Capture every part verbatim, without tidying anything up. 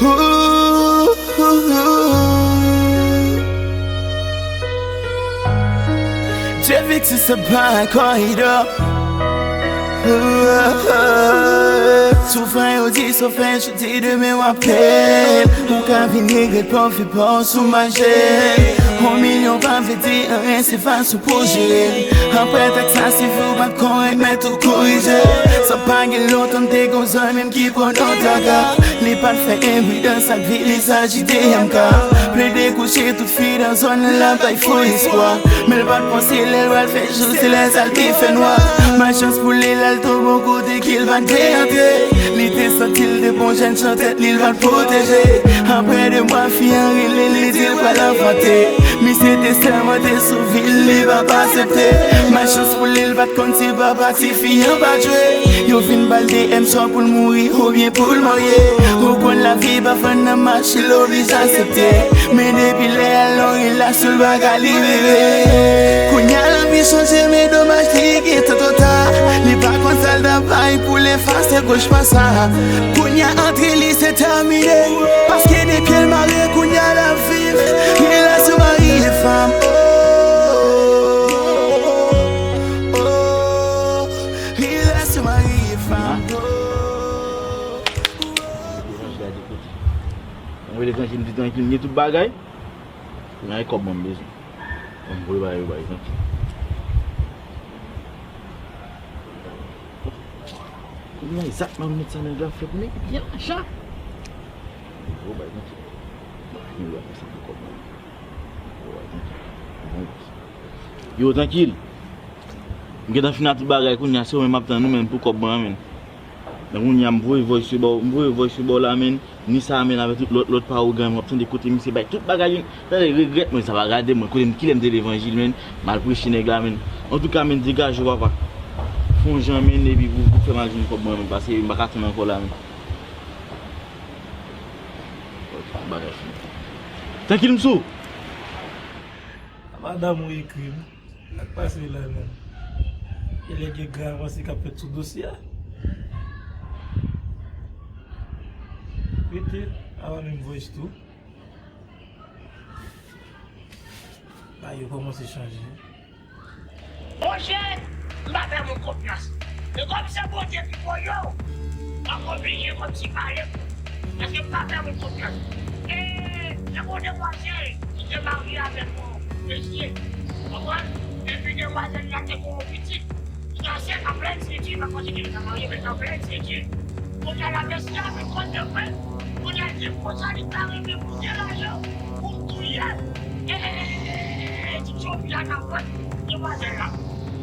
Ooh, ooh, ooh. J V X is a bad corridor. Ooh, ooh, ooh. Si w fè yo di, si w fè jodi, demen w ap pè. Ou ka vin regrèt pa w fè pa w sou mache. On milyon pa vle di anyen, se fason pou jere. Apre atak sa, si w pa t korèk, mèt ou korije. Sa pa gen lontan, m te gon zanmi m ki pran nan traka. Li pa t fè enpridans ak vi, li sajite M K. Plede kouche tout fi nan zòn nan, l ap bay fo espwa. Men l pa t panse lè l pral fè jou, se lè sa l te fè nwa. Malchans pou li, l al tonbe yon kote ke l pa t vle antre. Li te santi l te bon jèn, san tèt li, l pa t pwoteje. Apre de mwa, fi an rele, li di l pral anfante. Misye te sèmante sou vi l, li p ap aksepte. Malchans pou li, l pa t konn si papa tifi an pa jwe. Yo fin ba l de M swa pou l mouri oubyen pou l marye. Ou konn lavi pa fann nan mach, li oblije aksepte. Men depi lè a, l nan relasyon, l pa ka libere. Kounye a, lavi chanje, men domaj, li gentan twò ta. Li pa konn sa l ta bay pou l efase goch pa sa. Kounye a, antre li, se tèmine. Paske de pye l mare, kounye a, l ap viv relasyon mari e fanm. Oh, oh, oh, oh. Relasyon mari e fanm. Oh. Mwen rele Tanjil, m di Tanjil, m gen tout bagay. Kounye a, e kòb mwen m bezwen. Mwen voye bagay yo bay Tanjil. Kounye a, egzakteman, m met sa nèg la fè pou li, byen lajan. Mwen voye bay Tanjil. Mwen voye bay Tanjil pou kòb mwen. Mwen voye bay Tanjil. Mwen voye bay Tanjil. Yo, Tanjil. M gentan fin ak tout bagay kounye a, se ou menm m ap tann ou menm pou kòb mwen an, menn. Men kounye a m voye voice yo ba w, m voye voice yo ba w la, menn. Ni sa, menn, avèk tout lòt, lòt pa ougan, m ap tande kote misye bay tout bagay li. Tande regrèt, mwen, sa pa gade mwen, kote m, kilè m te levanjil, menn. M al preche nèg la, menn. Antouka, menn, degaje w, papa. Fè yon jan, menn, epi pou, pou fè m al jwenn kòb mwen, menn, paske m pa ka tann ankò la, menn. Bagay fini. Tankil m sou. Madanm ou ekri m. Sa k pase la menm? Genlè gen gran avanse k ap fèt sou dosye a. Rete, avan menm voice tou. Bagay yo kòmanse chanje. Monchè, m pa fè moun konfyans. E kòm se Bondye ki voye w, m ap oblije kòmsi pale pou ou. Paske m pa fè moun konfyans. E, se yon demwazèl ki te marye avèk yon mesye. Konprann? Epi demwazèl la te gen yon pitit. Li te ansent an plen etid, pa konn si li te marye, men li te an plen etid. Kounye a la, mesye a vin konn de vre. Kounye a, li di konsa, li ta renmen pou gen lajan, pou m touye l. E, e, e, e, e, e, ti chonfli a nan vant demwazèl la.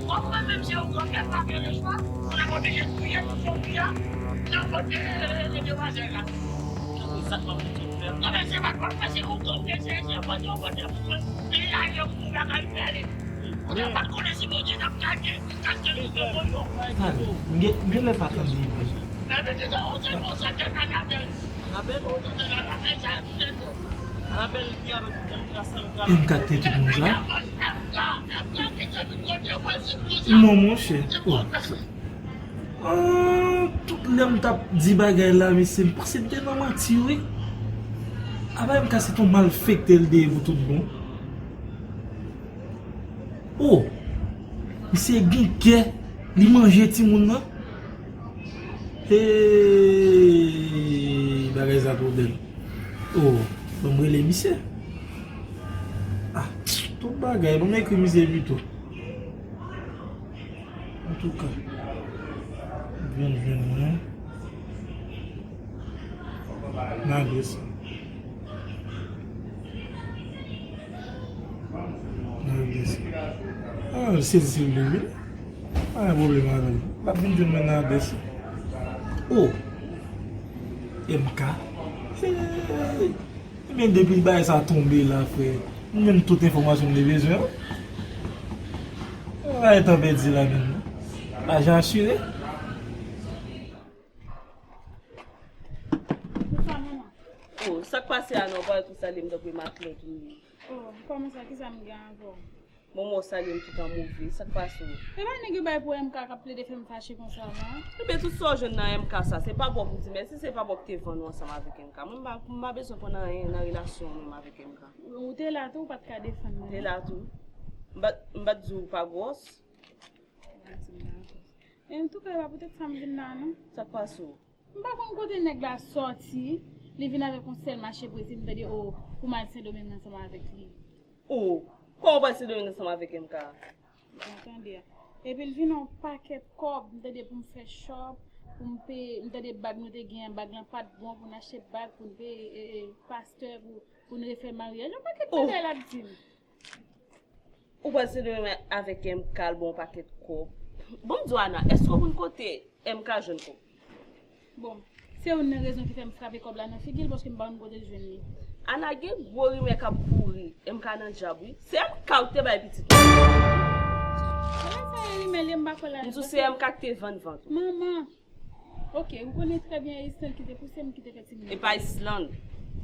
Kòm mwen menm se yon granmè, m pa gen lechwa, mwen ap oblije touye ti chonfli a nan vant, e, e, e, e, demwazèl la. Sa k ap fè ti frè m. Non, men se pa, pa, pa, se yon granmè, se, se yon granmè pou mwen. Li lajan pou bagay fè li. Mwen pa t konnen si Bondye t ap gade. Tande, m gen, m gen lè pa tande li. M ka te tout moun sa. Non, monchè. Oh. Ah, tout lè m t ap di bagay la, mesye, m panse m te nan manti, wi. Apa M K se t on malfektè l te ye pou tout bon. Oh! Misye gen kè, li manje timoun nan. Hey, bagay sa twò bèl. Oh, ban m rele misye. Ah, tout bagay, ban m ekri misye pito. Antouka, m vin jwenn mwen. Nan adrès la. Nan adrès la. Ah, se di se vle vini. Pa gen pwoblèm avè l. L ap vin jwenn mwen nan adrès la. Oh! M K. Hey! Ebyen, depi bagay sa tonbe la, frè, m jwenn tout enfòmasyon m te bezwen an. Bagay tan pèdi la menm, non. Lajan asire. Oh, sa k pase a non, pa wè tout sa li m tankou e maklè tou. Oh, kòman sa, kisa m gen avè w? Bon, mwen salye m tout an move. Sa k pase w? E pa nèg yo bay pou M K k ap plede fè m fache konsa, non? Ebyen, tout sa w jwenn nan M K sa, se pa bò pou di mèsi, se pa bò ki te vann ou ansanm avèk M K. Mwen, m pa, m pa bezwen konn anyen nan relasyon w menm avèk M K. Ou te la tou, ou pa t ka defann mwen. Te la tou. M pa, m pa t di w pa gwòs. E antouka, e pa poutèt sa m vin la, non. Sa k pase w? M pa konn kote nèg la sòti, li vin avèk yon sèl mache prezi, m tande, o, pou m al Sendomeng ansanm avèk li. O, kòman w pral Sendomeng ansanm avèk M K? Bon, tande. Epi l vin yon pakèt kòb, m tande, pou m fè chòp, pou m peye, m tande bag nou te genyen, bag lan pa t bon, pou n achte bag, pou n peye e, e, pastè, pou, pou n refè maryaj. Yon pakèt bagay l ap di m. Ou pral Sendomeng avèk M K, l ba w yon pakèt kòb. Bon, m di w, Ana, èske w konn kote M K jwenn kòb? Bon, se youn nan rezon ki fè m frape kòb la nan figi l, paske m pa konn kote l jwenn li. Ana, gen gwo rimè k ap kouri, M K nan djab, wi. Se M K ou te bay pitit mwen. Ala sa e rimè l ye, m pa kwè ladan. M di w se M K ki te vann vant ou. Manman. Ok, ou konnen trè byen e Island ki te pouse m, ki te fè timoun. E pa Island.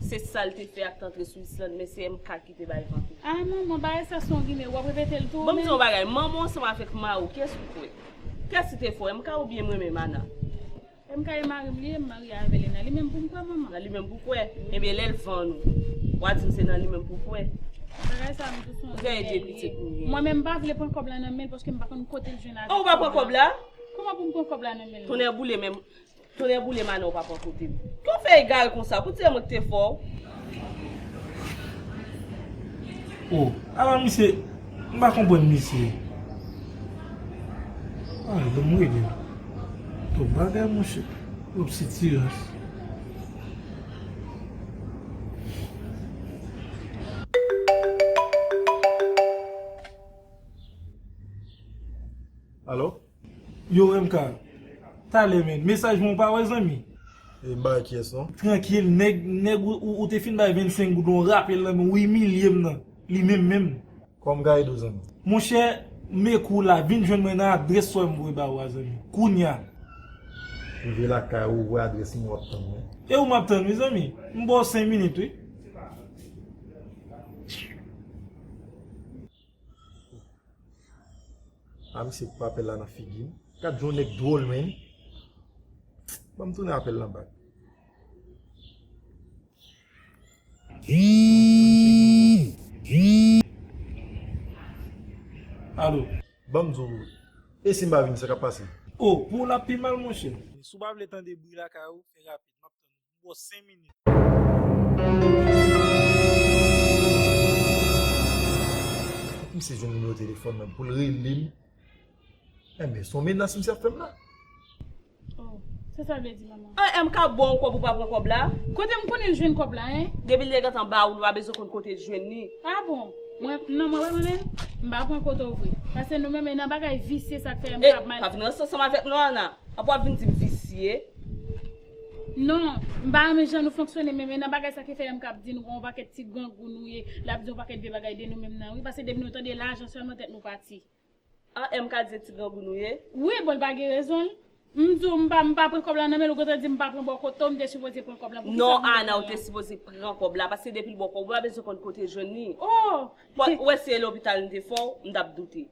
Se sa l te fè ak t antre sou Island, men se M K ki te bay vant ou. A manman, bagay sa se yon rimè, w ap repete l tou ou menm? Ban m di w yon bagay, manman w ansanm avèk mari w, kiyès ou kwè? Kiyès ki te fè w, M K oubyen mwen menm, Ana? M K e mari m li ye, m marye avè l, e nan li menm pou m kwè, manman. Nan li menm pou w kwè? Ebyen, lè l vann ou, w a di m se nan li menm pou w kwè? Bagay sa m tou sonje lè l ye. Mwen menm m pa vle pran kòb la nan men l paske m pa konn kote l jwenn avèk kòb la. Ou pa pran kòb la? Kòman pou m pran kòb la nan men l? Tonnè boule, men Tonnè boule m, Ana, ou pa pran kote m. Kè w fè egare konsa, pou ti mwen ki te fè w. O, ala misye, m pa konprann misye. Ay, ban m rele l. Twòp bagay, monchè. Twòp sitirans. Alo? Yo, M K, talè, men, mesaj mwen ou pa wè, zanmi? E m pa wè kiyès, non. Trankil, nèg, nèg ou, ou, ou te fin bay vennsenk goud, ou rapèl nan men, ou imilye m nan, li menm menm. Kòman m ka ede w, zanmi? Monchè, m ekri w la, vin jwenn mwen nan adrès sa w wè m voye ba ou a, zanmi. Kounya. Rive lakay ou, ou wè adrès mwen, w ap tann mwen. E ou m ap tann, wi, zanmi. M ba w senk minit, wi. A, misye koupe apèl la nan figi m. Gad jan yon nèg dwòl, men. Ban m tounen apèl lan bak. Alo. Ban m di w, e si m pa vini, sa k ap pase? O, pou w l ap pi mal, monchè. Si w pa vle tande bri lakay ou, fè rapid. M ap tann ou. Bon, senk minit. Fòk misye jwenn nimewo telefòn nan pou l rele m. Enben, se yon menas misye ap fè m la. Oh, se sa l vle di, manman. An, M K ba w kòb ou pa pran kòb la? Kote m konnen l jwenn kòb la, en? Depi l te gentan ba ou l, ou pa bezwen konn kote l jwenn li. A bon? Mwen, non, mwen pa konnen. M pa pran kote w vre. Paske nou menm, e nan bagay visye sa k fè M K ap mal. E, pa vin ranse ansanm avèk nou, Ana. Apa w ap vin di m visye? Non, m pa renmen jan nou fonksyone, men, men nan bagay sa ki fè M K ap di nou gon pakèt ti grangou nou ye, l ap di yon pakèt vye bagay de nou menm nan, wi, paske depi nou tande lajan sèlman tèt nou pati. A, M K di se ti grangou nou ye? Wi, bon, l pa gen rezon l. M di w, m pa, m pa pran kòb la nan men l, ou gentan di m pa pran bò kote w, m te sipoze pran kòb la, pou kisa m te pran l la? Non, Ana, ou te sipoze pran kòb la, paske depi l ba w kòb, ou pa bezwen konn kote l jwenn li. Oh! Ou wè si se lopital m te fè w, m t ap doute.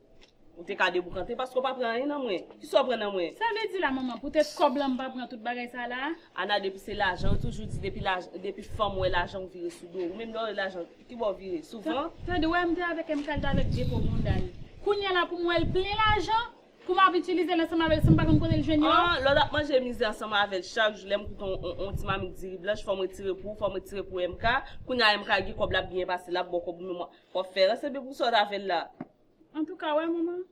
Ou te ka deboukante paske w pa pran anyen nan mwen. Kisa w pran nan mwen? Sa vle di la, manman, poutèt kòb lan m pa pran tout bagay sa la? Ana, depi se lajan, yo toujou di depi laj, depi fanm wè lajan w vire sou do. Ou menm lè w wè lajan, ki bò w vire? Souvan? Tande, w wè m te avèk M K, l t avèk Djepo bounda l. Kounye a la pou m wè l plen lajan, pou m ap itilize l ansanm avè l san m pa konn kote l jwenn yo? An, lè w t ap manje mizè ansanm avè l chak jou, lè m koute yon, yon, yon ti mamit diri blanch, fò m retire pou ou, fò m retire pou M K. Kounye a M K gen kòb, l ap byen pase, l ap ba w kòb ou menm w ap fè ranse, men pou sa w t avè l la. Antouka, w wè, manman,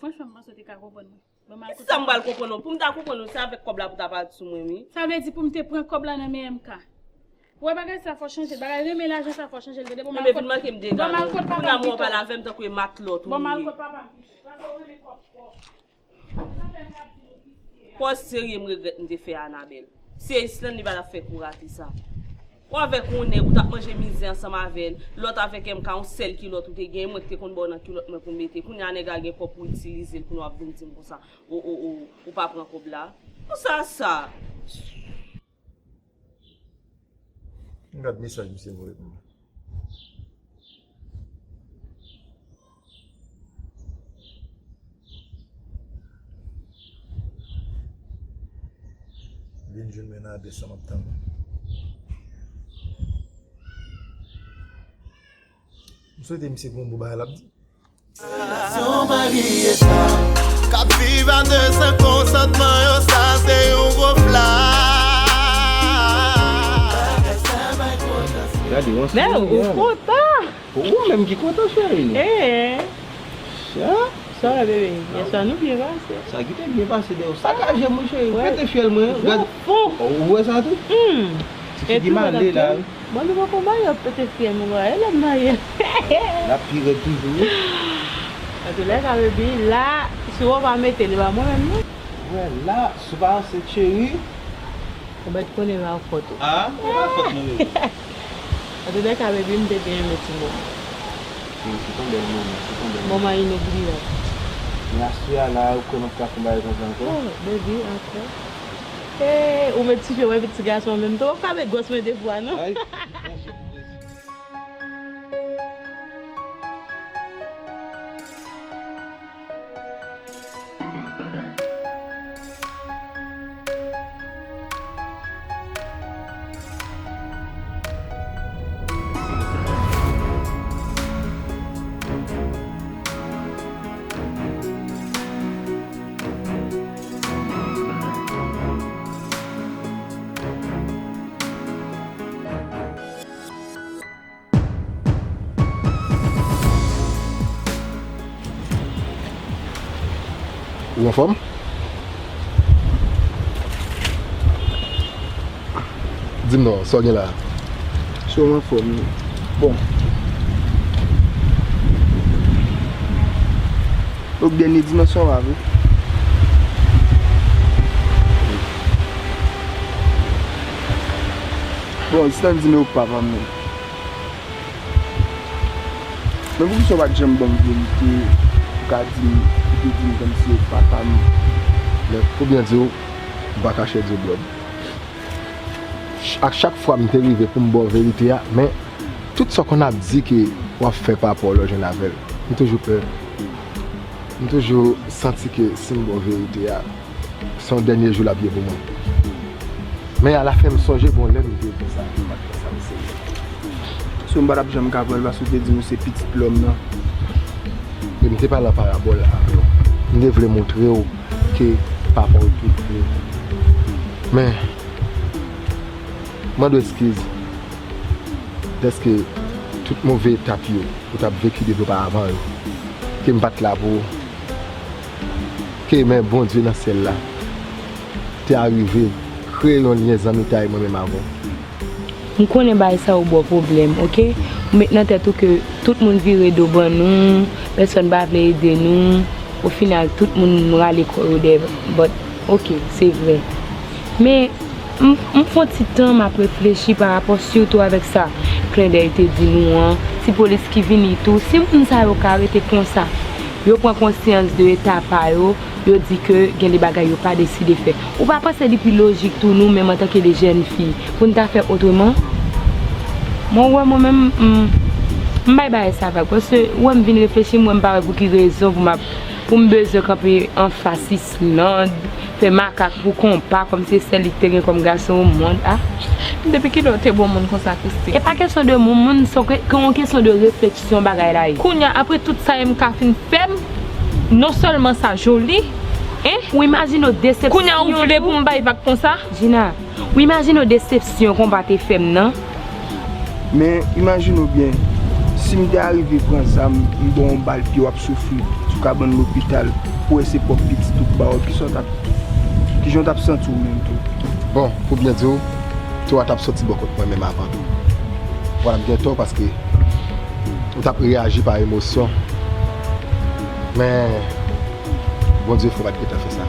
franchman, m panse w te ka konprann mwen. Bon, m al kote papa m. Kisa m pral konprann ou? Pou m ta konprann ou, se avèk kòb la pou w ta pale sou mwen, wi. Sa vle di pou m te pran kòb la nan men M K. Ou wè bagay sa fò chanje, bagay renmen lajan sa fò chanje l, tande. Bon, m al kote papa m pito. Bon, m al kote papa m pito. Kounye a mwen w pale avè m tankou e matlòt ou ye. Bon, m al kote papa m pito. Paske w renmen kòb twòp. Pòz serye m regrèt m te fè Anabèl. Se Islande li pa t ap fè kou rate sa. Ou avèk yon nèg, ou t ap manje mizè ansanm avè l, lòt avèk M K, yon sèl kilòt ou te gen, e mwen ki te konn ba w nan kilòt mwen pou m mete. Kounye a nèg la gen kòb pou itilize l, kounye a w ap vin di m konsa, o, o, o, ou pa pran kòb la. Konsa sa. M gad mesaj misye voye pou mwen. Vin jwenn mwen nan adrès sa m ap tann. M swete misye gon bon bagay l ap di. Relasyon mari e fanm k ap viv a de san konsantman yo, sa se yon gwo flag. Gade, w ansanm. Men ou kontan. Ou menm ki kontan, cheri. Eh. Sa? Sa, bebe? Yèswa nou byen pase. Sa ki te byen pase dèyè w. Sakaje mwen, cheri. Pete fyèl mwen. Gad. Ou wè sa tou? Hmm. Ti figi male la, wi. Bon, nou poko marye, w ap pete fyèl mwen, e lè m marye. L ap pi rèd toujou, wi. Antoulèka, baby, la, si w pa mete, li pa mwen menm, non. Wè la, si w pa ansent, cheri. Ou mèt konnen m a fòt ou. Ah, ou pa fòt, non, baby. Antoulèka, baby, m te byen renmen ti moman. Wi, se t on bèl moman, se t on bèl moman. Moman inobliyab. Men aswè a la, ou kwè m ap ka fè yon bagay konsa ankò? Oh, baby, ankò. Eh, ou met ti fi mwen epi ti gason an menm tan. W ap ka met gwòs mwen de fwa, non? Ay, mèsi pou plezi. Ou anfòm? Di m non, sa w gen la a? Sou m anfòm wi. Bon. Ou dènye dimansyon la vre. Bon, jis nan di men ou papa m non. Men poukisa w pa t janm ban m verite, ou ka di m, ou te di m kòmsi ou papa m? Men, pou byen di w, m pa kache di w, bròd. Ch-, ak chak fwa m te rive pou m ba w verite a, men tout sa w konn ap di ke w ap fè pa rapò lè w jwenn avè l, m toujou pè. M toujou santi ke si m ba w verite a, se yon dènye jou l ap ye pou mwen. Men alafen m sonje gon lè m te di sa, m pa t fè sa, m serye. So m pa t ap janm ka pran l paske w te di m ou se pitit lòm nan. E m te pale an parabòl avè w. M te vle montre w ke papa w tou vre. Men, mande w eskiz dèske tout move etap yo ou t ap veki depi oparavan yo, ke m pa t la pou ou, ke men Bondye nan syèl la te arive kreye yon lyen zanmitay mwen menm avè w. M konnen bagay sa yo ba w pwoblèm, oke? Ou met nan tèt ou ke tout moun vire do ban nou, pèsòn pa vle ede nou, ofinal tout moun rale kò yo dèyè, but, oke, se vre. Men, M, m fè yon ti tan m ap reflechi pa rapò sitou avèk sa Klendèy te di nou an, ti polis ki vini tou. Si moun sa yo ka rete konsa, yo pran konsyans de eta pa yo, yo di ke gen de bagay yo pa deside fè. Ou pa panse li pi lojik tou nou menm antanke de jèn fi pou n ta fè otreman? Mwen wè mwen menm, m, m bay bagay sa vag, paske ou wè m vin reflechi, m wè m pa wè pou ki rezon pou m ap, pou m bezwen kanpe anfas Islande, fè makak pou konpa kòmsi se sèl li k te gen kòm gason o mond a. Depi kilè w te bon moun konsa, Christy? E pa kesyon de bon moun, se ke, ke yon kesyon de refleksyon bagay la ye. Kounye a, apre tout sa M K fin fè m, non sèlman sa joli, en? Ou imajine w desepsyon tou. Kounye a, ou vle pou m bay vag konsa? Gina, ou imajine w desepsyon konpa te fè m nan? Men, imajine w byen, si m te arive pran zam, m ba w yon bal pye w ap soufri sou kabann lopital, pou wè se pwòp pitit ou k ba w, kisa w t ap, kijan w t ap santi w menm tou? Bon, pou byen di w, tò a t ap soti bò kot mwen menm avan tou. Vwala, m gen tò paske ou t ap reyaji pa emosyon. Men, Bondye fè w pa t gentan fè sa.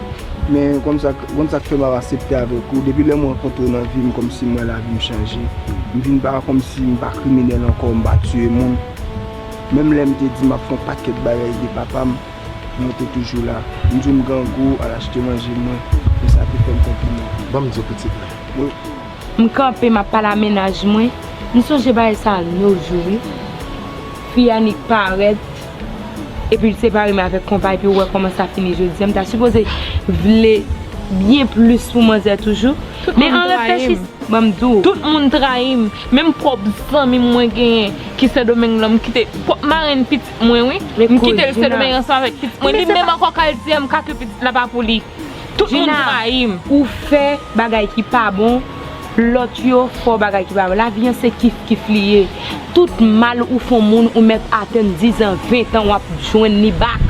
Men konn sa, konn sa k fè m ap aksepte avèk ou. Depi lè m rankontre w nan vi m, kòmsi m wè lavi m chanje. M vin pa kòmsi m pa kriminèl ankò, m pa tiye moun. Menm lè m te di m ap fè yon pakèt bagay de papa m, men w te toujou la. M di w m grangou, al achte manje mwen, men sa te fè m konpliman. Ban m di w pitit mwen. Wi. M kanpe, m ap pale a mennaj mwen. M sonje bagay sa a yon jou, wi. Fi a nik parèt, epi l separe m avèk konpa, epi w wè kòman sa fini jodi a. M ta sipoze vle byen plis pou manzè toujou. Men an reflechi, ban m di w. Tout moun trayi m. Menm pwòp zanmi m mwen genyen ki Sendomeng lan, m kite pwòp marenn pitit mwen, wi. M kite l Sendomeng ansanm avèk pitit mwen. Li menm ankò k al di M K ke pitit la pa pou li. Tout moun trayi m. Ou fè bagay ki pa bon, lòt yo fè w bagay ki pa bon. Lavi an se kif kif li ye. Tout mal ou fè yon moun, ou mèt atann diz an, ven tan w ap jwenn li back.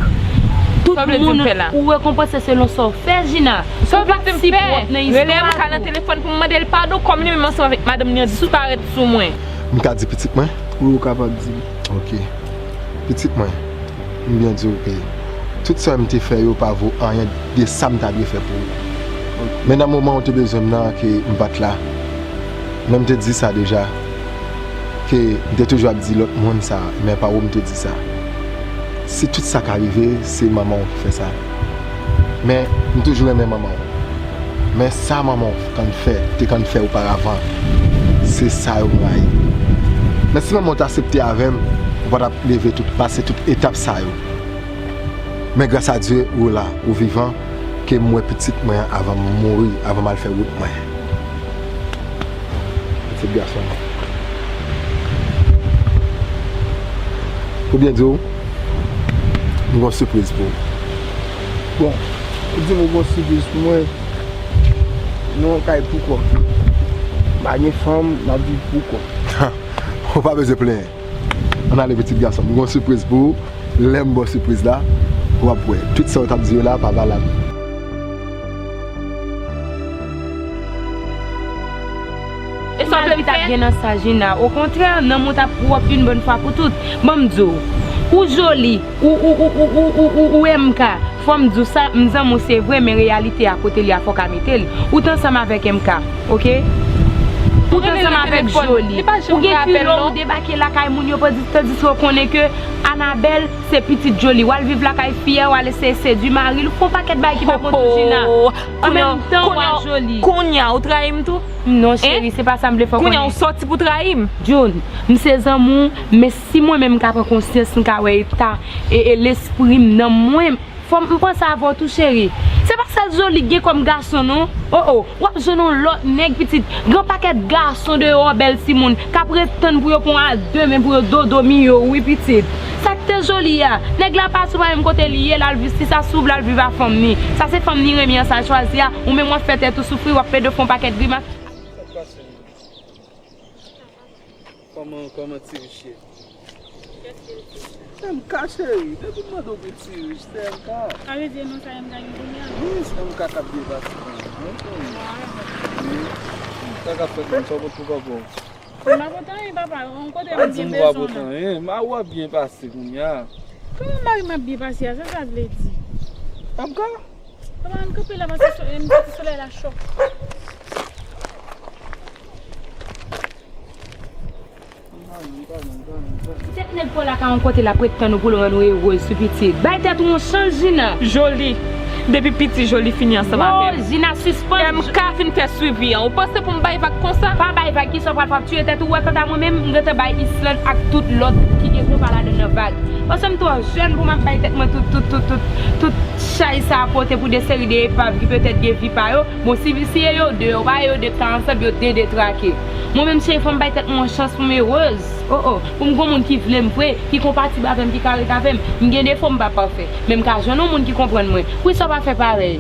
Tout moun ou rekonpanse selon sa w fè, Jina. Ou pa si pwòp nan istwa tou. Rele M K nan telefòn pou m mande l padon, kòm li menm ansanm avèk madanm li an disparèt sou mwen. M ka di pitit mwen? Wi, ou kapab di l. Ok. Pitit mwen, m byen di w ke tout sa m te fè yo pa vo anyen de sa m ta dwe fè pou ou. Men nan moman ou te bezwen m nan ke m pa t la. Men m te di sa deja, ke m te toujou ap di lòt moun sa, men pa ou m te di sa. Si tout sa ka rive, se manman w ki fè sa. Men m toujou renmen manman w. Men sa manman w konn fè, te konn fè oparavan, se sa yo m rayi. Men si manman w t aksepte avè m, ou pa t ap leve tout, pase tout etap sa yo. Men gras a Dye, ou la, ou vivan, ke m wè pitit mwen an avan m mouri, avan m al fè wout mwen. Pitit gason mwen. Pou byen di w, m gon sipriz pou ou. Bon, ou di m ou gon sipriz pou mwen, nou kay pou kò m. M pa gen fanm, m ap viv pou kò m. Ou pa bezwen plenyen. Ann ale pitit gason m, m gon sipriz pou ou. Lè m ba w sipriz la, w ap wè. Tout sa w t ap di yo la pa valab. E sa w vle m fè? Ki t ap gen nan sa, Jina? Okontrè, nanm ou t ap pwòp yon bòn fwa pou tout. Ban m di w, ou joli, ou, ou, ou M K. Fò m di w sa, m zanmi w se vre, men reyalite a kote li a fò w ka mete l. Ou t ansanm avèk M K, ok? Ou t ansanm avèk Joly. Ou gen kilè w debake lakay moun yo, tandis, tandis ke w konnen ke Anabèl se pitit Joly. W al viv lakay fi a, w al eseye sedui mari l, ou fè yon pakèt bagay ki pa bon tou, Jina. An menm tan, w a Joly. Kounye a, ou trayi m tou? Non, cheri, se pa sa m vle fè w konnen. Kounye a, ou sòti pou trayi m? June, m se zanmi w, men si mwen menm m ka pran konsyans, m ka wè eta e, e lespri m, nanm mwen, fò m panse avè w tou, cheri. Se pa sèl Joly k gen kòm gason, non. O, o, w ap jwenn yon lòt nèg, pitit. Gen yon pakèt gason deyò, bèl timoun, k ap ret tann pou yo pran a de men pou yo dodo miyo, wi, pitit. Sa k te Joly a? Nèg la pati, ou pa menm kote li ye, l al viv, si sa si w vle al viv a fanm ni. Sa se fanm ni renmen an, sa l chwazi a. Ou menm w ap fè tèt ou soufri, w ap pede fè yon pakèt grimas. Kòman, kòman Ti Rich ye? M K cheri, depi m mande w pou Ti Rich, se M K. Sa vle di e non sa M K gen kounye a? Wi, se M K k ap depase pou mwen. Wi. Sa k ap fèt menm, sa w pot pou papa w? M pa pot anyen, papa. Yon kote m byen bezwen w la. Pa di m w pa pot anyen. Ma w ap byen pase kounye a. Kòman mari m ap byen pase a? Sa sa vle di? M K? Papa, ann kanpe la, paske so-, m santi solèy la cho. Poutèt nèg pa w la ka yon kote l ap ret tann ou pou l rann ou erez sou pitit. Bay tèt ou yon chans, Jina. Joly. Depi piti, Joly fini ansanm avè m. Oh, Jina, sispann. M K fin fè swivi an. Ou panse pou m bay vag konsa? Pa bay vag, kisa w pral fè? W ap tiye tèt ou. Wè, kanta mwen menm, m gentan bay Islande ak tout lòt ki gen konpa ladan nan vag. Paske m twò jèn pou m ap bay tèt mwen tout, tout, tout, tout, tout chay sa a pote pou de seri de epav ki petèt gen vi pa yo. Bon, si, si e yo de, yo pa e yo de k ta ansanm, yo de detrake. Mwen menm, cheri, fò m bay tèt mwen yon chans pou m erez. Oh, oh. Pou m gon moun ki vle m vre, ki konpatib avè m, ki ka ret avè m. M gen defo, m pa pafè. Men m ka jwenn yon moun ki konprann mwen. Poukisa w pa fè parèy?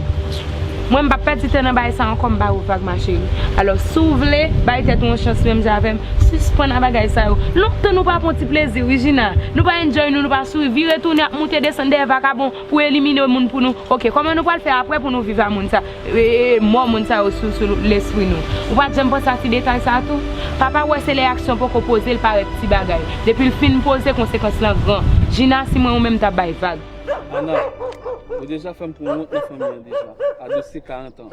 Mwen, m p ap pèdi tan nan bagay sa ankò, m ba ou vag, ma chérie. Alò, si w vle, bay tèt ou yon chans menm jan avè m, sispann a bagay sa yo. Lontan nou pa pran ti plezi, wi, Jina. Nou pa enjoy nou, nou pa souri. Vire tounen ap moute desann dèyè vakabon pou elimine moun pou nou. Ok, kòman nou pral fè apre pou nou viv a moun sa? E, e, mò moun sa yo sou, sou lespri nou. Ou pa t janm panse a ti detay sa a tou? Papa wè se lè aksyon poko poze, l parèt ti bagay. Depi l fin poze, konsekans lan gran. Jina, si mwen ou menm, m t ap bay vag. Ana, ou deja fè m pran wont nan fanmi an deja. A dosye karant an.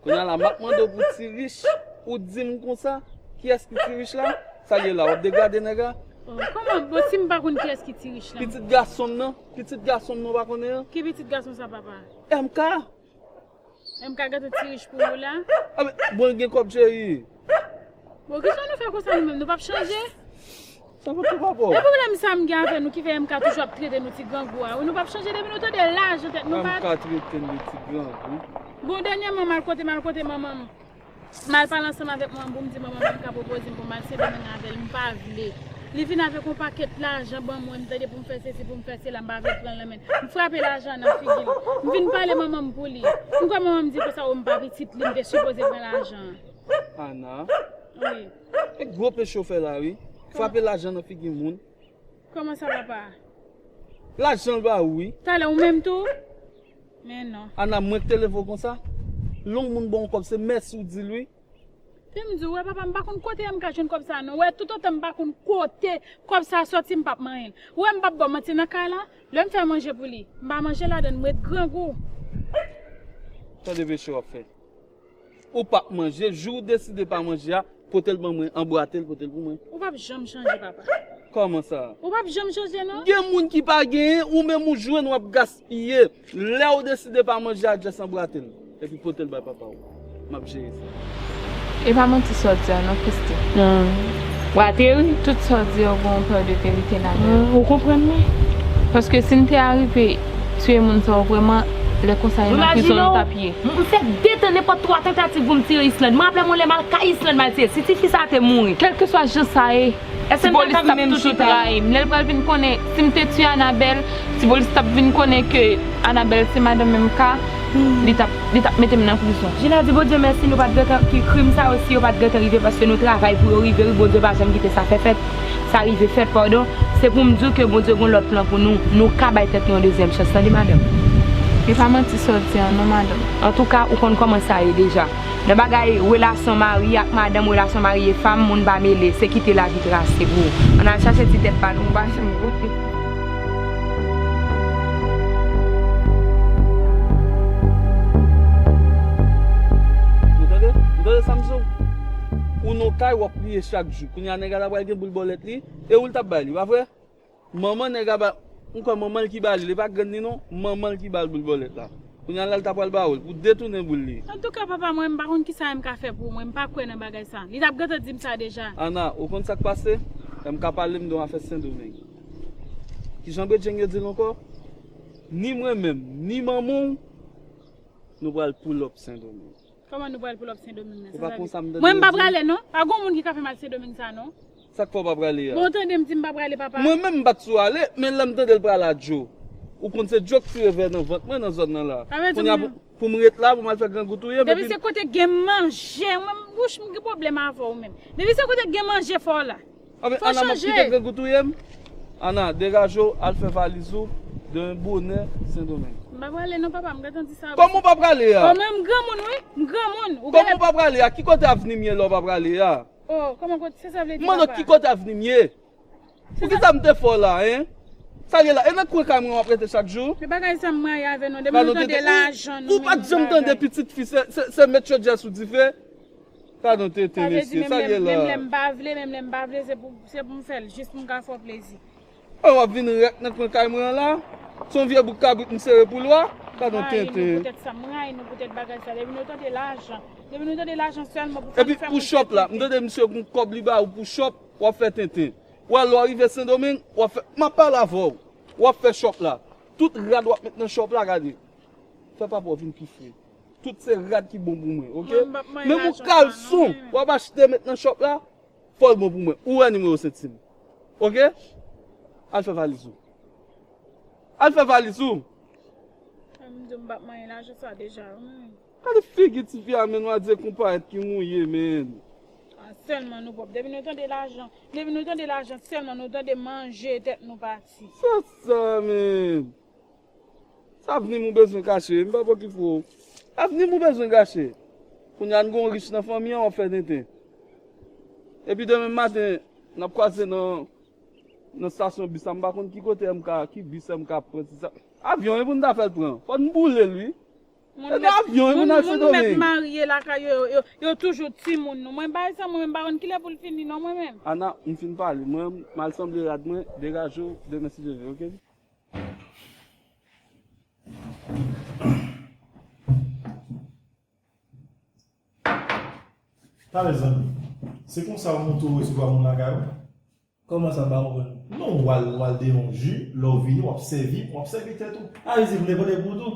Kounye a la, m ap mande w pou Ti Rich, ou di m konsa, kiyès ki Ti Rich la? Sa l ye la, w ap degrade nèg la? Oh, kòman? Bon, si m pa konn kiyès ki Ti Rich la? Pitit gason m nan, pitit gason m nan, w pa konnen an? Ki pitit gason sa, papa? M K. M K gentan Ti Rich pou ou la? A, men, bon, l gen kòb, cheri. Bon, kisa nou fè konsa nou menm? Nou p ap chanje? Sa pa twò pa bon. E pwoblèm sa m gen avè nou ki fè M K toujou ap trete nou ti grangou a. Wi, nou p ap chanje depi nou tande lajan tèt nou pa. M K trete nou ti grangou. Bon, dènyèman, m al kote, m al kote manman m. M al pale ansanm avèk manman m pou m di manman m M K pwopoze m pou m al Sendomeng avè l. M pa vle. Li vin avèk yon pakèt lajan ban mwen, m tande pou m fè sesi, pou m fè sela, m pa vle pran l nan men l. M frape lajan nan figi l. M vin pale manman m pou li. M kwè manman m di konsa, o, m pa pitit li, m te sipoze pran lajan an. Ana. Wi. E gwo peche w fè la, wi. Frape lajan nan figi moun. Kòman sa, papa? Lajan l ba ou, wi. Talè ou menm tou? Men non. Ana, mwen k te leve w konsa? Lè yon moun ba w yon kòb, se mèsi w di l, wi. Te m di w, wè, papa, m pa konn kote M K jwenn kòb sa, non. Wè, toutotan m pa konn kote kòb sa sòti, m p ap manyen l. Wè, m p ap ba w manti nan kay la. Lè m fè manje pou li, m pa manje ladan l, m ret grangou. Tande peche w ap fè. Ou p ap manje, jou w deside pa manje a, pote l ban mwen, anbwate l, pote l pou mwen. Ou p ap janm chanje, papa. Kòman sa? Ou p ap janm chanje, non. Gen moun ki pa genyen, ou menm ou jwenn, w ap gaspiye. Lè w deside pa manje a, just anbwate l. Epi pote l bay papa w. M ap jere sa. E pa manti sa w di a non, Christy. Ou ateri? Tout sa w di a, ou gen yon pè de verite ladan l. Ou konprann mwen? Paske si n te arive tiye moun sa yo vrèman, lè konsa yo nan prizon yo t ap ye. M fè de tan, nenpòt twa tantativ pou m tire Islande. Mwen raple mwen lè m al kay Islande m al tiye. Si tifi sa te mouri. Kèlkeswa jan sa ye, Tipolis t ap toujou trayi m. Lè l pral vin konnen, si m te tiye Anabèl, Tipolis t ap vin konnen ke Anabèl se madanm M K, li t ap, li t ap mete m nan prizon. Jina di Bondye mèsi, nou pa t gentan, ki krim sa yo, si yo pa t gentan rive, paske nou travay pou yo rive, wi, Bondye pa janm kite sa fè fèt. Sa rive fèt, padon. Se pou m di w ke Bondye gen lòt plan pou nou. Nou ka bay tèt nou yon dezyèm chans, tande, madanm. E pa manti sa w di a, non, madanm. Antouka, ou konn kòman sa ye deja. Nan bagay relasyon mari ak madanm, relasyon mari e fanm, moun pa mele, se kite lavi trase pou ou. Ann al chache ti tèt pa nou, ou pa janm koute. Nou tande? Nou tande sa m di w? Ou nan kay, w ap kriye chak jou. Kounye a nèg la ta pral gen boul bòlèt li, e ou l t ap bay li, pa vre? Manman nèg la ba, m kwè manman l ki ba li, li pa grann li non, manman l ki ba l boul bòlèt la. Kounye a la l ta pral ba ou l pou detounen boul li. Antouka, papa, mwen, m pa konn kisa M K fè pou mwen, m pa kwè nan bagay sa. Li t ap gentan di m sa deja. Ana, ou konn sa k pase? M K pale m de yon afè Sendomeng. Kijan Bredjeng yo di l ankò? Ni mwen menm, ni manman w, nou pral pull up Sendomeng. Kòman nou pral pull up Sendomeng nan? Mwen, m pa prale, non. Pa gon moun ki ka fè m al Sendomeng sa, non. Sa k fè w pa prale a? Bon, tande m di m pa prale, papa. Mwen menm, m pa t sou ale, men lè m tande l prale a Djo. Ou konn se Djo k tire vè nan vant mwen nan zòn nan la. Kounye a pou, pou m ret la, pou m al fè grangou touye m, depi se kote gen manje, mwen, bouch m gen pwoblèm avè w menm. Depi se kote gen manje, fò w la. Anben, Ana, m ap kite grangou touye m. Ana, degaje w, al fè valiz ou, demen bonè, Sendomeng. M pa prale non, papa, m gentan di sa. Kòman w pa prale a? O, mwen, m granmoun, wi, m granmoun. Kòman w pa prale a? Ki kote avni m ye lè w pa prale a? O, kòman kote, se sa w vle di, papa? M mande w ki kote avni m ye? Poukisa m te fè w la, en? Sa ye la? E nan kwen kay mwen w ap rete chak jou? Men bagay sa m rayi avè nou, depi nou tande lajan nou, ou pa t janm tande pitit fi, se, se, se met chodyè sou dife? Gadon tenten, mesye, sa ye la? Menm lè m pa vle, menm lè m pa vle, se pou, se pou m fè l, jis pou m ka fè w plezi. O, w ap vin rèk nan kwen kay mwen an la? Se yon vye bout kabrit m sere pou lwa? Gadon tenten. M rayi nou poutèt sa, m rayi nou poutèt bagay sa. Depi nou tande lajan, depi nou tande lajan sèlman pou fè nou fè moun fè tenten. Epi pou chòp la, m tande misye gon kòb li ba ou pou chòp, w ap fè tenten. W al lè w rive Sendomeng, w ap fè, m ap pale avè w. W ap fè chòp la. Tout rad w ap met nan chòp la, gade. Fè papa w vin pi fre. Tout se rad ki bon pou mwen, oke? Menm yon kalson w ap achte met nan chòp la, fò l bon pou mwen. Ou wè nimewo senti m. Oke? Al fè valiz ou. Al fè valiz ou. M di w m p ap manyen lajan sa deja, wi. Gade figi tifi a, men nou a di konpayèt ki mouye, men. A, sèlman nou pwòp. Depi nou tande lajan, depi nou tande lajan, sèlman nou tande manje tèt nou pati. Se sa, men. Se avni m ou bezwen kache, m pa pè ki fou. Avni m ou bezwen kache. Kounye a n gon rich nan fanmi an, w ap fè tenten. Epi demen maten, n ap kwaze nan, nan stasyon bis la, m pa konn ki kote M K, ki bis M K ap pran, se sa. Avyon, e pou n ta fè l pran. Fò n boule l, wi. E nan avyon, e pou n al Sendomeng. Moun mèt marye lakay yo, yo, yo, yo toujou timoun nou. Mwen, bagay sa, mwen menm, m pa konn kilè pou l fini, non, mwen menm. Ana, m fin pale. Mwen, m al sanble rad mwen, degaje w, demen si Dye vle, oke? Talè zanmi, se konsa w monte w resevwa moun lakay ou? Kòman sa, m pa konprann? Non, w al, w al deyò yon jou, lè w vini, w ap sèvi, w ap sèvi tèt ou. A, vle di m te pote pou ou tou?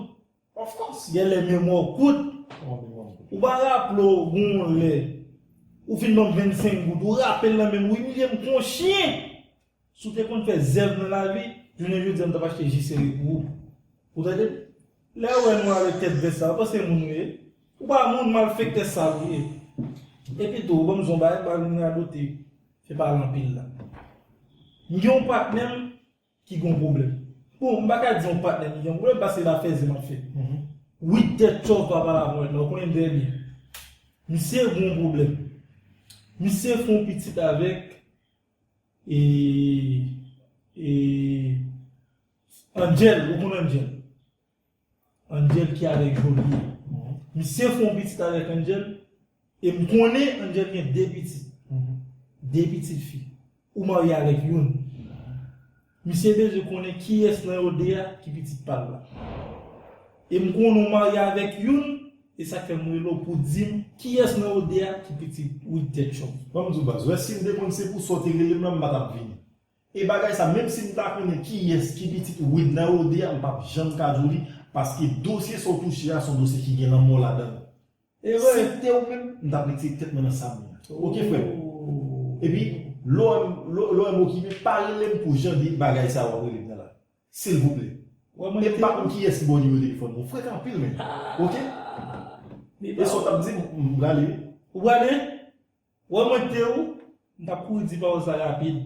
Of course. Genlè memwa w kout. Kòman memwa m kout? Ou pa raple w gon lè ou fin ban m vennsenk goud, ou rape l nan men m, ou imilye m kon chen. Si w te konn fè zèv nan lavi, jounen jodi a m t ap achte ji sere pou ou. Ou tande m? Lè w wè nou avèk tèt vès sa, ou panse moun nou ye? Ou pa moun, malfektè sal ou ye. Epi tou, ou ban m zon bagay, m pa vin radote, fè pale anpil la. M gen yon patnè m ki gen yon pwoblèm. Bon, m pa ka di yon patnè m ki gen yon pwoblèm, paske l afè zen m ap fè. Wid tèt chòv pa pale avè w la, ou konnen m trè byen. Misye gen yon pwoblèm. Misye fè yon pitit avèk, e, e, Angel, ou konn Angel? Angel ki avèk Jolie. Misye fè yon pitit avèk Angel, e m konnen Angel gen de pitit. De pitit fi. Ou marye avèk youn. Misye bezwen konnen kiyès nan yo de a ki pitit pa l la. E m konnen w marye avèk youn, e sa k fè m rele w pou di m kiyès nan yo de a ki pitit Wid tèt chòv. Ban m di w baz, wè si m te konn se pou sa w te rele m lan, m pa t ap vini. E bagay sa, menm si m ta konnen kiyès ki pitit Wid nan yo de a, m p ap janm ka di w li, paske dosye sa w touche a, se yon dosye ki gen lanmò ladan l. E vre. Si m te ou menm, m t ap retire tèt mwen nan sab mwen an. Oke, frè m? Epi, lè w wè m, lè w, lè w wè m okipe, pa rele m pou jan de bagay sa w ap rele m nan la. Silvouplè. E m pa konn kiyès ki ba w nimewo telefòn mwen. Ou frekan anpil, menn. Oke? E sa w t ap di m, m prale wi. Ou prale? Wè mwen te ou, m t ap kouri di pawòl sa rapid.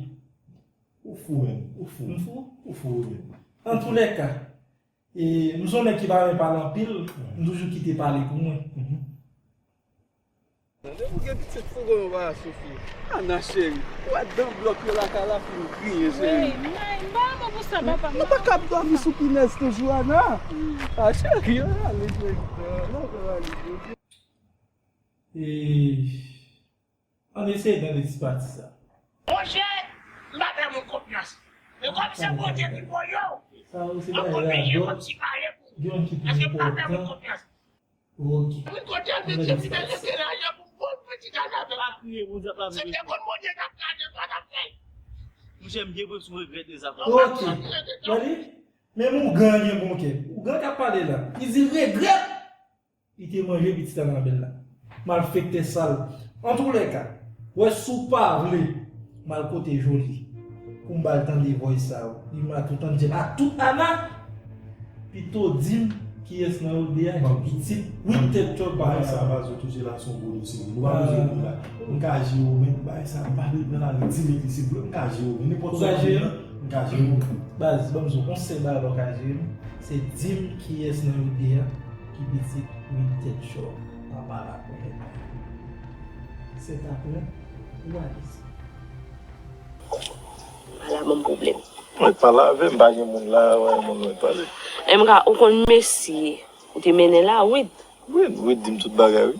Ou fou, menn. Ou fou. M fou? Ou fou, wi, menn. Antoulèka, e, m se yon nèg ki pa renmen pale anpil, m toujou kite pale pou mwen. Tande pou gen pitit fou kòman w pa soufri. Ana cheri, ou wè dan blòk yo lakay la fin griyen, cheri. Ey, m pa renmen pou sa, papa. Nou pa kab dòmi sou pinèz toujou, Ana. A cheri, ale, cheri. E, ann eseye tande ti pati sa. Monchè, m pa fè moun konfyans. Men kòm se Bondye ki pran yo, m ap oblije kontinye pale pou ou. Paske m pa fè moun konfyans. Oke. Mwen kontan de Dye ki te lese lajan pou m bon pitit Anabèl. Pa kriye, Bondye ap lave. Si te konn Bondye t ap gade, pa t ap fè. Monchè, m gen enpresyon w regrèt de sa. Oke. Gade, menm ougan gen bon kè. Ougan k ap pale la. Li di l regrèt. Li te manje pitit Anabèl la. Malfektè sal. Antoulèka, wè si w pa vle, m al kote Jolie pou m ba l tande voice sa yo. Li matant Angel ak tout Ana. Pito di m kiyès nan yo de a ki pitit Wid tèt chòv pa sa. Bagay sa baz yo touche la se yon gwo dosye. Nou pa bezwen ri la. M ka jere w, men bagay sa m pa vle pran la ri di m ekri silvouplè. M ka jere w, men nenpòt sa w ap di m nan, m ka jere w. Baz, ban m di w, yon sèl bagay la w ka jere m, se di m kiyès nan yo de a ki pitit Wid tèt chòv. Papa la konnen. Se ta pran ou ale sa. Ala bon pwoblèm. Mwen pale avè m, pa gen moun la, wè, moun mwen pale. M ka, ou konn mesye ou te mennen la, Wid? Wid, Wid di m tout bagay, wi.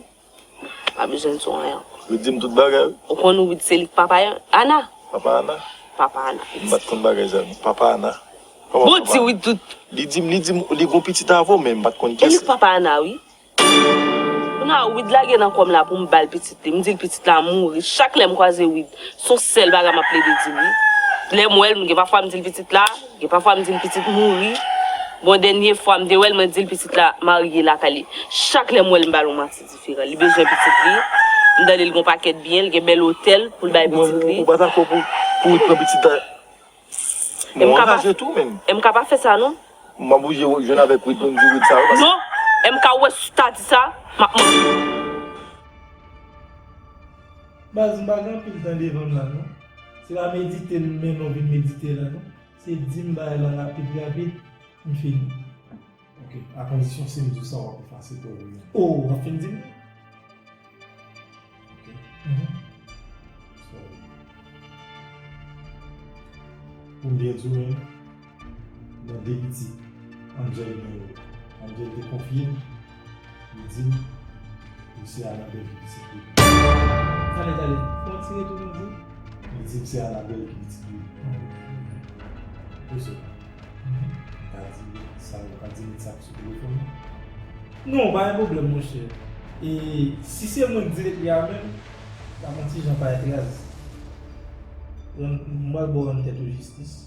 Pa bezwen di anyen ankò. Wid di m tout bagay, wi. Ou konn Wid se li k papa Ana? Papa Ana? Papa Ana. M pa t konn bagay sa, non. Papa Ana. Kòman papa Ana? Bon, di Wid tout. Li di m, li di m, li gon pitit avè w, men m pa t konn kiyès li. E li k papa Ana, wi. Kounye a, Wid lage nan kò m la pou m ba l pitit li. M di l pitit la mouri. Chak lè m kwaze Wid, se yon sèl bagay m ap plede di l, wi. Lè m wè l, m gen pafwa m di l pitit la, gen pafwa m di l pitit mouri. Bon, dènye fwa m te wè l, mwen di l pitit la marye lakay li. Chak lè m wè l, m ba l yon manti diferan. Li bezwen pitit li. M tande l gen yon pakèt byen, l gen bèl otèl pou l bay pitit li. Ou pa dakò pou, pou Wid pran pitit la? Mwen anraje tou, menm. M ka pa fè sa, non. M oblije jwenn avèk Wid pou m di Wid sa yo, paske... Non, M K wè si w ta di sa, m ap manti. Baz, m pa gen anpil tan devan m la, non. Se pa medite m mennen w vin medite la, non. Se di m bagay la rapid, rapid, m fini. Ok, a kondisyon si m di w sa, w ap efase pwèv ou yo. O, w ap fin di m? Ok. Mhm. So, pou m byen di w menm, nan de pitit Angel gen yo, Angel te konfye m, li di m, li se Anabèl ki pitit li. Tande, tande, fè yon ti retounen di. Li di m se Anabèl ki pitit li. Pou sa. Mhm. Ou ka di sa, ou ka di m sa sou telefòn nan? Non, pa gen pwoblèm, monchè. E si se mwen k dirèk li a menm, ta pran ti jan pa etraz. Mwen ba w rann tèt ou jistis.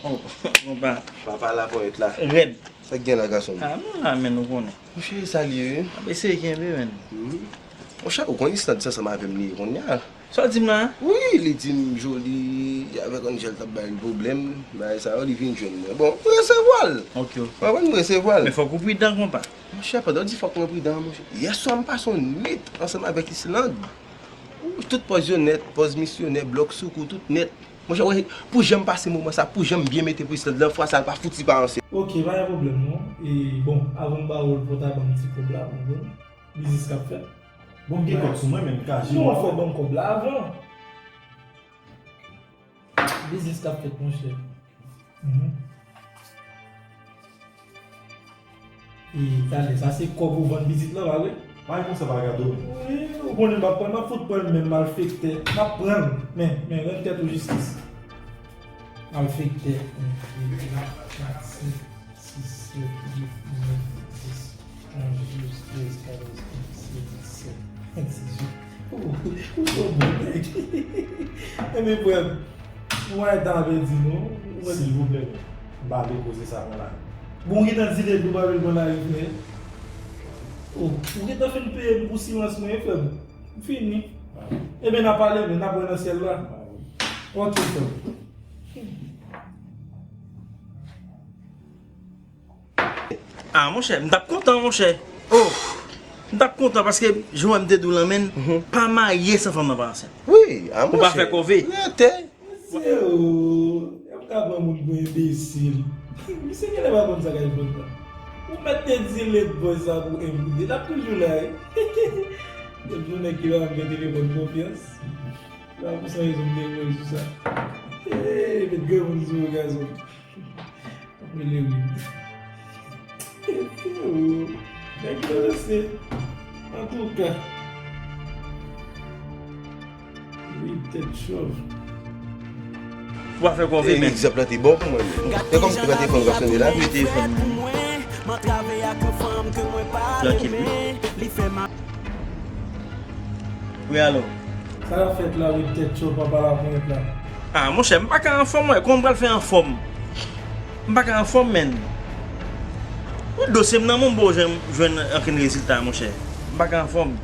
Oh, konpa. Papa laponyèt la. Rèd. Sa k gen la, gason m? Ah, nou la, men nou konnen. Monchè, sa l ye, wi? Ap eseye kenbe, men. Hmm. Monchè, ou konn Islande ansanm avè m li ye kounye a. Sa w di m la? Wi, li di m Joly avèk Angel t ap ba l pwoblèm, bagay sa yo, li vin jwenn mwen. Bon, m resevwa l. Ok, ok. Ou konprann, m resevwa l. Men fòk ou pridan, konpa. Monchè, pandan w di fòk mwen pridan, monchè, yèswa m pase yon nwit ansanm avèk Islande. Ou, tout pòz yo nèt, pòz misyonè, blòk sou kou, tout nèt. Monchè, wè, pou jan m pase moman sa, pou jan m byen mete pou Islande lan, fwa sa, l pa fouti pa ansent. Ok, pa gen pwoblèm, non. E, bon, avan m ba w l pou w ta ban m ti kòb la, ou konprann? Biznis k ap fèt. Bon, m gen kòb sou mwen, men m ka jere. Non, fò ban m kòb la avan. Biznis k ap fèt, monchè. Mhm. E, talè, sa se kòb ou vann pitit lan, pa vre? Pa gen konsa, pa gade w. Wi, ou konnen m ap pran, m ap fout pran l menm, malfektè. M ap pran l. Men, men, rann tèt ou jistis. Malfektè. Yon, de, twa, kat, senk, sis, sèt, uit, nèf, dis, onz, douz, trèz, katòz, kenz, sèz, disèt, vennsis, venntuit. Ou, ou, ou twò bon nèg. Enben, frè m, ou pa gentan pèdi non. Silvouplè, m pa vle koze sa pran lari. Bon, ou gentan di lè tou pa vle pran lari, frè. Oh, ou gentan fin peye m pou silans mwen, frè m. M fini. Enben, n a pale, men n ap wè nan syèl la. Ok, frè m. Ah, monchè, m t ap kontan, monchè. Oh, m t ap kontan paske, jan m te di w lan, men, pa marye san fanm nan pa ansent. Wi, ah, monchè. Ou pa fè kòve. Rete. Mesye, oh, yo ka pran moun pou enbesil. Misye genlè pa konn sa k ap fèt la. Ou mèt te di late boy sa pou M D. L ap toujou la, wi. Depi jounen ki la, m gen telefòn konfyans. La pou sa rezon m te voye sou sa. Hey, met granmoun sou ou, gason. Mwen le wi. Nèg yo ranse. Antouka. Wi, tèt cho. Ou pa fè kòve, men. Egzanp la te bon pou mwen. E kòm te pa te fè m k ap sone la. Wi, te fè m. Trankil, wi. Wi, alo. Sa k ap fèt la, wi, tèt cho, papa laponyèt la? Ah, monchè, m pa ka anfòm, wè. Kòman m pral fè anfòm? M pa ka anfòm, menn. Wi, dosye m nan men w, m poko janm jwenn ankenn rezilta, monchè. M pa ka anfòm.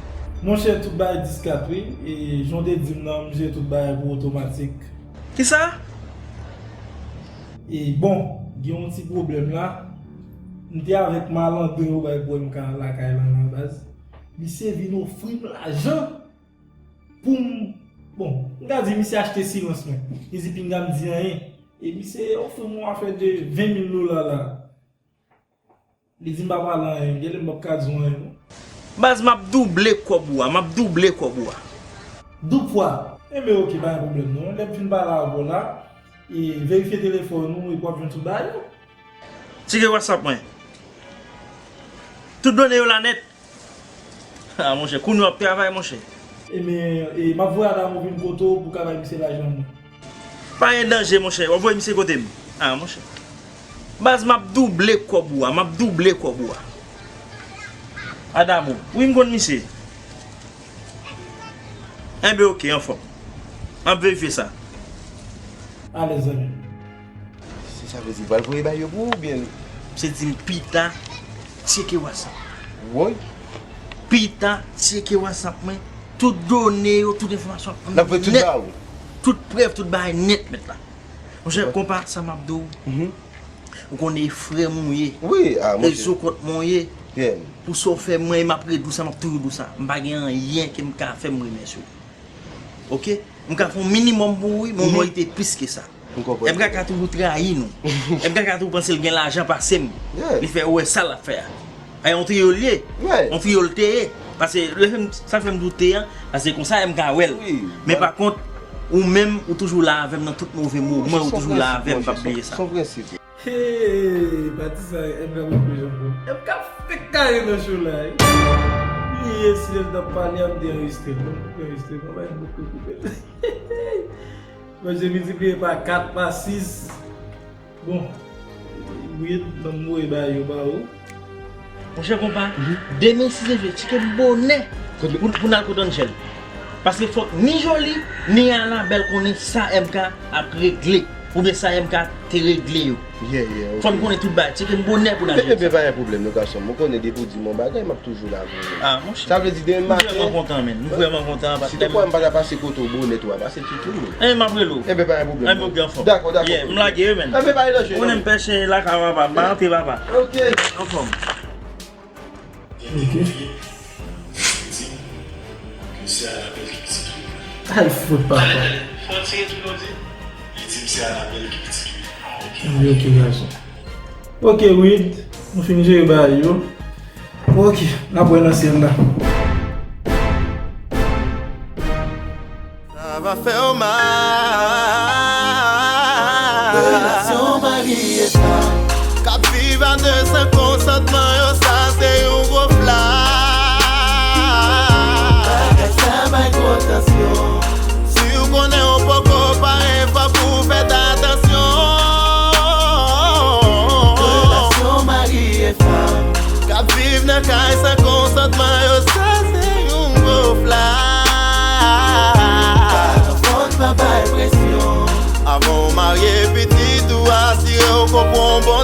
Monchè, tout bagay dis kat, wi. E jan w te di m nan, m jere tout bagay pou otomatik. Kisa? E bon, gen yon ti pwoblèm la. M te avèk malandren yo bay pwoblèm ka lakay lan nan baz. Misye vin ofri m lajan pou m, bon, m ka di misye achte silans mwen. Li di pinga m di anyen. E misye ofri m yon afè de ven mil dola la. Li di m pa pale anyen, genlè m p ap ka di w anyen non. Baz, m ap double kòb ou a, m ap double kòb ou a. Doub fwa. Enben, ok, pa gen pwoblèm non. Lè m fin pale avè w la, e verifye telefòn ou epi w ap jwenn tout bagay yo. Tcheke WhatsApp mwen. Tout done yo la nèt. Ah, monchè, kounye w ap travay, monchè. Enben, e, m ap voye Adamo vin kote w pou w ka bay misye lajan nou. Pa gen danje, monchè. W ap voye misye kote m? Ah, monchè. Baz, m ap double kòb ou a, m ap double kòb ou a. Adamo, wi, m konn misye. Enben, ok, anfòm. M ap verifye sa. Alèz, zanmi. Se sa vle di, l pral voye bay yo pou ou, oubyen? Misye di m pita, tcheke WhatsApp. Woy. Pita, tcheke WhatsApp mwen. Tout done yo, tout enfòmasyon ap nèt. L ap voye tout ba ou. Tout prèv, tout bagay nèt, mèt la. Monchè, konpa, sa m ap di w. Mhm. Ou konnen e frè m ou ye. Wi, ah, monchè. E zo kont mwen ou ye. Pou sa w fè mwen, e m ap redi w sa, m ap toujou di w sa. M pa gen anyen ke m ka fè m remèsye w. Ok? M ka fè yon minimòm pou ou, wi, men w merite plis ke sa. M konprann. M K K toujou trayi nou. M K K toujou panse l gen lajan pase m. Li fè ou wè sa l ap fè a. A yon triyo l ye. Yon triyo l te ye. Paske lè fè m, sa fè m di w te ye an, paske konsa M K wè l. Men pa kont, ou menm, ou toujou la avè m nan tout move moman, ou toujou la avè m, pa bliye sa. Hey, pati sa, M K poko janm bon. M K fèk kare nan cho la, wi. Li ye, si lè l t ap pale a, m te anrejistre l. Non, m te anrejistre l, mwen pa gen bout pou koupe l. Mwen, je miltipliye pa kat, pa sis. Bon, wi, ban m voye ba yo ba ou. Monchè konpa, demen si Dye vle, tcheke m bonè. Pou, pou n al kote Angel. Paske fòk ni Joly, ni Anabel konnen sa M K ap regle. Oubyen sa M K te regle yo. Yeah, yeah, ok. Fò n konnen tout bagay. Tcheke m bonè pou n al jwenn sa. Ebyen, pa gen pwoblèm, non, gason m. Ou konnen depi w di m yon bagay, m ap toujou la pou ou. Ah, monchè. Sa vle di demen maten. Nou vrèman kontan, men. Nou vrèman kontan. Si te kwè m pa ta pase kote w bonè tou a, pase ti tou, men. Ebyen, m ap rele w. Ebyen, pa gen pwoblèm. Ebyen, ok, anfòm. Dakò, dakò. Yeah, m lage wi, men. Ebyen, pa gen danje, non. Ou konnen m pèche lakay papa, m pa rantre papa. Ok. Anfòm. Ok. Ay, fout papa. Li di m se Anabel ki pitit li. Li di m se Anabel ki pitit li. Li di m se Anabel ki pitit li. Ah, ok. Li di ok, gason. Ok, Wid, nou fin jere bagay yo. Ok, n ap wè nan syèl la. Sa va fè w mal. Relasyon mari e fanm k ap viv a de san konsantman yo, sa se yon gwo flag. Bagay sa bay gwo tansyon. Si w konnen w poko pare, fòk ou fè atansyon. Relasyon mari e fanm k ap viv nan kay san konsantman yo, sa se yon gwo flag. Pa nan fòs, pa bay presyon. Avan w marye pitit ou, asire w konprann bon